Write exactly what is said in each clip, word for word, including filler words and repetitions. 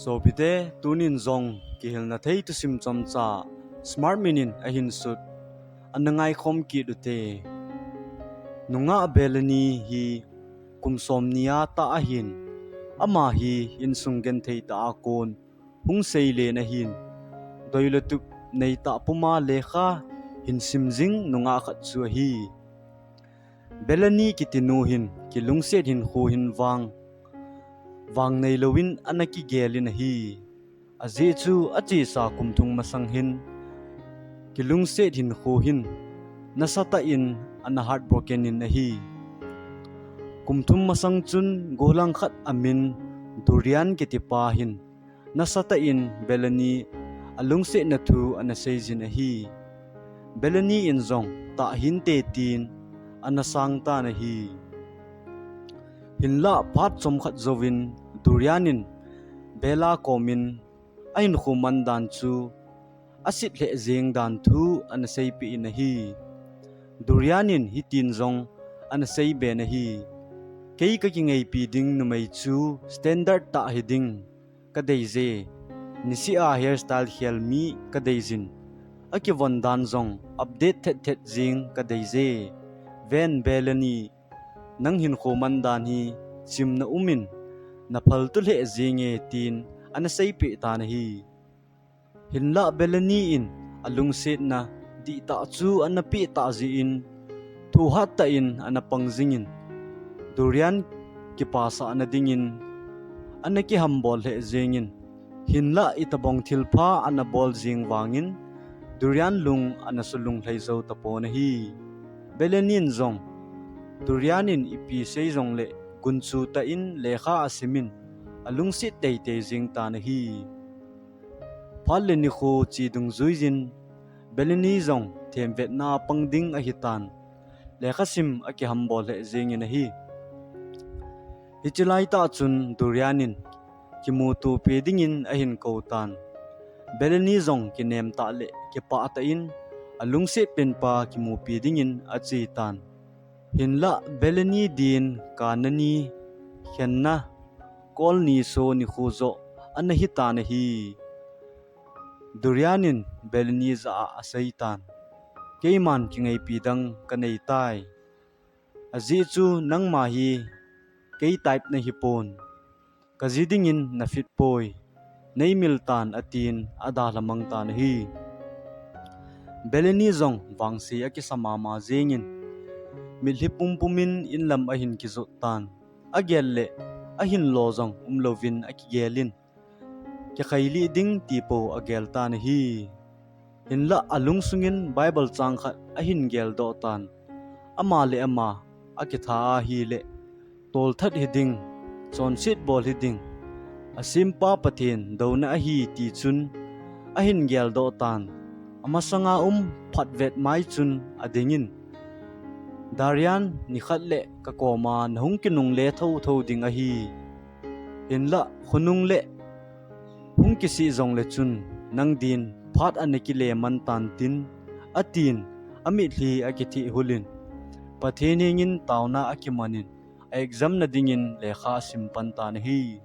Sopite, tunin jong kihilna thei thusim chomcha Smart Min in ahin sut, ana ngaikhom kit ute. Nungah Belani hi kum somni a tah ahin, ama hi insung genthei tah a kon hung seilen ahin, doi le tup nei tah puma lekha hin sim jing nungah khat chu ahi. Belani kiti nu hin kilungset hinkho hin vang, vang neilouvin ana kigelin ahi. Ajeh chu achesa kum thum masang hin kilungset hinkho hin nasatah in ana heartbroken in ahi. Kum thum masang chun gollhang khat amin Dorian kitipa hin nasatah in Belani alungsetna thu ana seijin ahi. Belani in jong tah hinte tin ana sang tan ahi. Hinlah phat chomkhat jouvin Dorian in Bella komin ahinkho mandan chu asit lheh jeng dan thu ana seipeh in ahi. Dorian in hitin jong ana seiben ahi. Kei kakingaipi ding numei chu standard tah hiding kadeije. Niseh a hairstyle khel mi kadeijin. Akivon dan jong update thet thet jeng kadeije. Ven Belani, nang hinkho mandan hi chimna umin, naphaltou lheh jenge tin ana seipeh tan ahi. Hinlah Belani in alungsetna dihtah chu ana peh tah jeh in, thohhat tah in ana pang jingin, Dorian kipasahna dingin ana kihambol lheh jengin, hinlah itobang thilpha ana bol jeng vangin, Dorian lung ana sulung lhai jou tapon ahi. Belani in jong Dorian in ipi sei jongle gunchu tah in lekha asimin, alungset teitei jeng tan ahi. Phat le nikho che dungjuiyin Belani jong themvetna pang ding ahitan, lekha sim akihambol lheh jengin ahi. Hiche laitah chun Dorian in kimutopi dingin ahin kou tan. Belani jong kinem tah le kipah tah in alungset penpa kimupi dingin ache tan. Hinlah Belani din kana ni khenna kol ni so nikho joh ana hitan ahi. Dorian in Belani jah a aseitan, keiman kingaipi dang kaneitai. Ajeh chu nangma hi kei type nahipon. Kaji dingin nafit poi. Neimil tan atin adalhamang tan ahi. Belani jong vangse akisa mama jengin, mitlhi pumpumin inlam ahin kijot tan. Agel le ahinlo jong umlouvin akigelin, kikhailih ding tipou agel tan ahi. Hinlah alungsungin Bible chang khat ahin geldoh tan. Ama le ama akitha ahile, tolthat hiding, chonset bol hiding, asempa Pathen douna ahi tichun ahin geldoh tan. Amasanga um phatvet mai chun adingin, Dorian, nikhat le kakoma nahung kinungle thotho ding ahi. Hinlah khonung le hung kisih jongle chun nang din phat ana kile man tan tin, atin, amitlhi akithih hulin, Pathen hengin taona akimanin, a exam na dingin lekha asim pan tan ahi.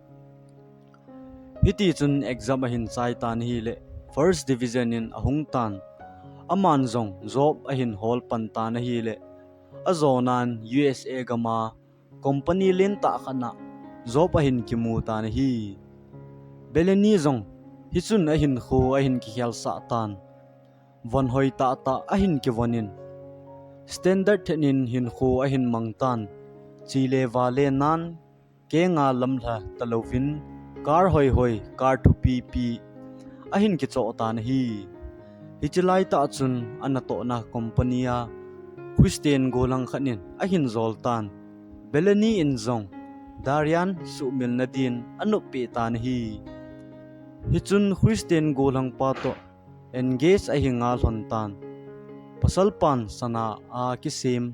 Hitichun exam ahin chai tan ahile, first division in ahung tan. Aman jong job ahin hol pan tan ahile, ajonan U S A gama company lentah khat na job ahin kimu tan ahi. Belani jong hichun ahinkho ahin kikhelsah tan. Von hoi tahtah ahin kivonin, standard thet in hinkho ahin mang tan. Chele vale nan, kenga lamlha talouvin, car hoihoi, car thupipi ahin kichoh tan ahi. Hiche laitah chun anatohna company a Christian gollhang khat in ahin jol tan. Belani in jong Dorian suhmilna din anoppeh tan ahi. Hichun Christian gollhangpa toh engage ahi ngal lhon tan. Pasalpan sana a kisem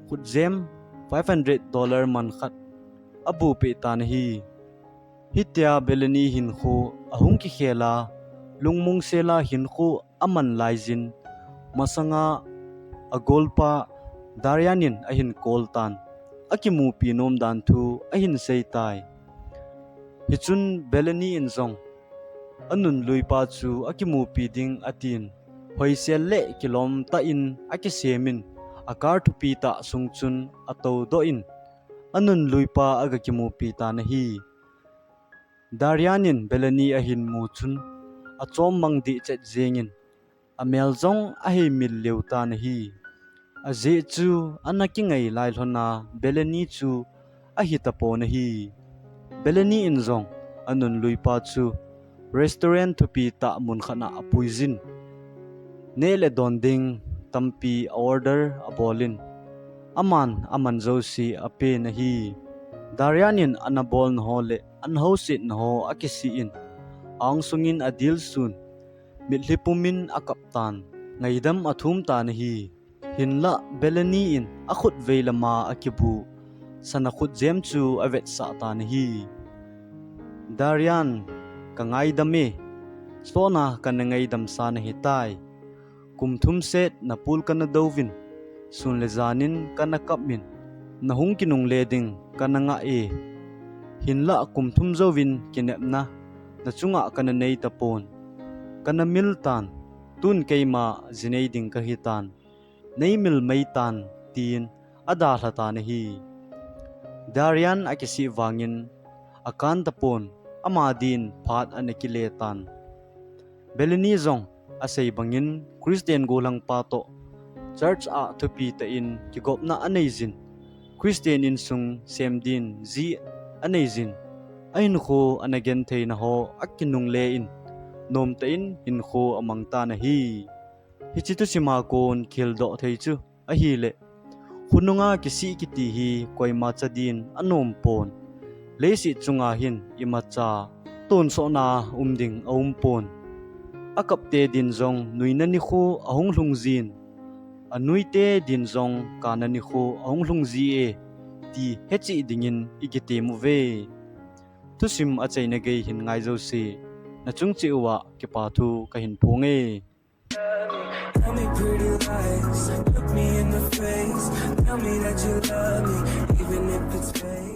khutjem five hundred dollar man khat abupeh tan ahi. Hitia Belani hinkho ahung kikhel a, lungmong sela hinkho aman laijin, masanga agolpa Dorian in ahin call tan, akimupi nom dan thu ahin seitai. Hichun Belani in jong Anunluipa chu akimupi ding atin, hoisel le kilom tah in akisemin, a car thupi tah sung chun atoudoh in, anunluipa aga kimupi tan ahi. Darian in Bellany ahin mu chun, achom mang dih chet jengin, amel jong ahei mil lheh tan ahi. Ajeh chu ana kingai lai lhona Bellany chu ahi tapon ahi. Bellany in jong anunluipa chu restaurant thupi tah mun khat a apuijin, neh le don ding tampi a order abolin, aman aman jouse apen ahi. Darian in ana bolna ho le ana housetna ho akisih in, a-ong sungin adilsun, mitlhi pumin akap tan, ngaidam athum tan ahi. Hinlah Bellany in akhut vei lama akibu sana khutjem chu avetsah tan ahi. Darian, ka ngaidam e, sona kana ngaidam sa nahitai. Kum thum set na pul kana douvin, sun le janin kana kapmin, nahung kinungle ding kana ngah e. Hinlah kum thum jouvin kinepna nachunga kana nei tapon. Kana mil tan, tun keima jinei ding kahitan. Nei mil mai tan, tin adalha tan ahi. Darian akisih vangin akan tapon, ama din phat ana kile tan. Bellany jong asei bangin Christian gollhangpa toh church a thupi tah in kigopna aneijin, Christian insung sem din ji aneijin, ahinkho ana gentheina ho akinungle in, nomtah in hinkho amang tan ahi. Hiche thusima kon kihildoh thei chu ahile, khonunga kisih kiti hi koima cha din anom pon. Leiset chunga hin imacha tonsotna um ding aumpon. Akapte din jong nuina nikho ahung lhung jin, anuite din jong kana nikho ahung lhung ji e, ti hecheh dingin ikitem uve. Thusim achaina gei hin ngai jouse nachung cheh uva kipa thu kahin phong e. Tell me pretty lies, look me in the face. Tell me that you love me, even if it's fake.